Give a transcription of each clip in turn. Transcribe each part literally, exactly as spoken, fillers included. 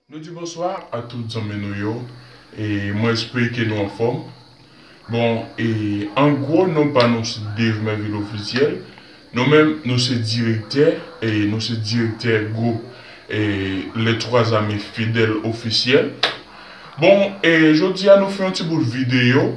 Nou di bonswa a tout zanmi nou yo. E mwen espere ke nou anfòm. Bon, e an gwo, non pa nou se Dave Mervil Officiel. Nou menm, nou se direktè, e nou se direktè gwoup e Les Trois Amis Fidèles Officiel. Bon, e jodi a nou fè yon ti bout videyo.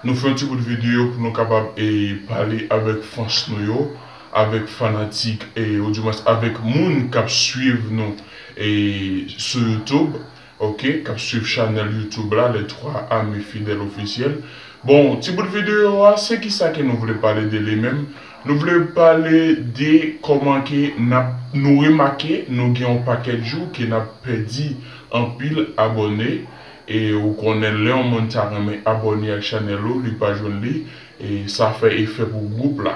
Nou fè yon ti bout videyo pou nou kapab e pale avèk fans nou yo, avèk fanatik, e oudimwens avèk moun k ap swiv nou e sou YouTube, ok, k ap swiv chanèl YouTube la, Les Trois Amis Fidèles Officiel. Bon, ti bout videyo a, se kisa ke nou vle pale de li menm? Nou vle pale de kòman ke n ap, nou remake, nou gen yon pakèt jou ke n ap pèdi anpil abòne. E ou konnen lè yon moun ta renmen abòne ak chanèl ou, li pa jwenn li, e sa fè efè pou gwoup la.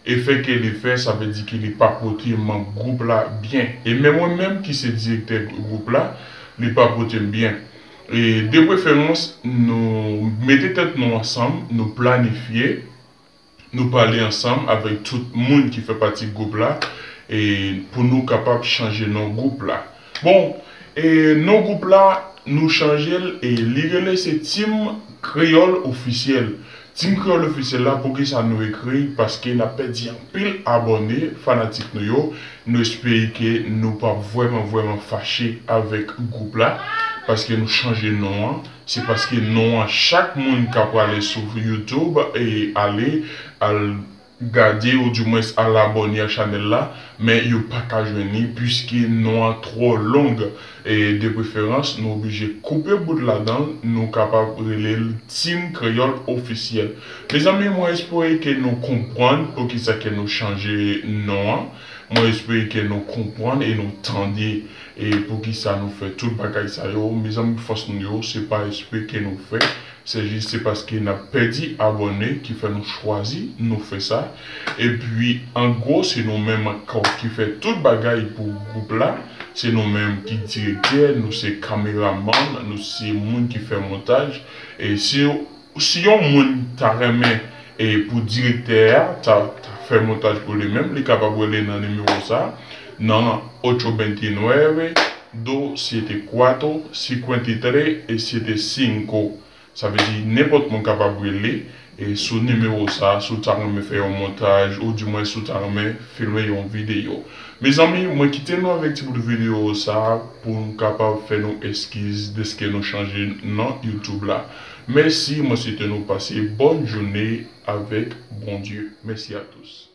Efè ke li fè, sa vle di ke li pa pote manm gwoup la byen. E menm mwen menm ki se direktè gwoup la, li pa pote m byen. E de preferans, nou mete tèt nou ansanm, nou planifye, nou pale ansanm avèk tout moun ki fè pati gwoup la, e pou nou kapab chanje non gwoup la. Bon, e non gwoup la, nou chanje l, e li rele se Team Kreyòl Ofisyèl. Team Kreyòl Ofisyèl la, poukisa nou ekri? Paske n ap pèdi anpil abòne, fanatik nou yo. Nou espere ke nou p ap vrèman, vrèman fache avèk gwoup la, paske nou chanje non an. Se paske non an, chak moun ka prale sou YouTube e ale, al gade, oudimwens al abòne ak chanèl la, men yo pa ka jwenn li, piske non an twò long. E de preferans, nou oblije koupe bout ladan l, nou kapab rele l Team Kreyòl Ofisyèl. Mezanmi, mwen espere ke nou konprann poukisa ke nou chanje non an. Mwen espere ke nou konprann e nou tande e poukisa nou fè tout bagay sa yo. Mezanmi, fòs nou yo, se pa espre ke nou fè. Se jis se paske n ap pèdi abòne ki fè nou chwazi nou fè sa. Epi, an gwo, se nou menm ankò ki fè tout bagay pou gwoup la. Se nou menm ki direktè, nou se kameramann, nou se moun ki fè montaj. E si, si yon moun ta renmen e pou direktè a ta, ta fè montaj pou li menm, li kapab rele nan nimewo sa, nan ocho veintinueve, dos siete cuatro, cincuenta y tres e siete cinco. Sa vle di nenpòt moun kapab rele e sou nimewo sa, si w ta renmen fè yon montaj, oudimwens si w ta renmen filme yon videyo. Mezanmi, mwen kite nou avèk ti bout videyo sa pou m kapab fè nou eskiz dèske nou chanje non YouTube la. Mèsi, mwen swete nou pase bòn jounen avèk Bondye. Mèsi a tous.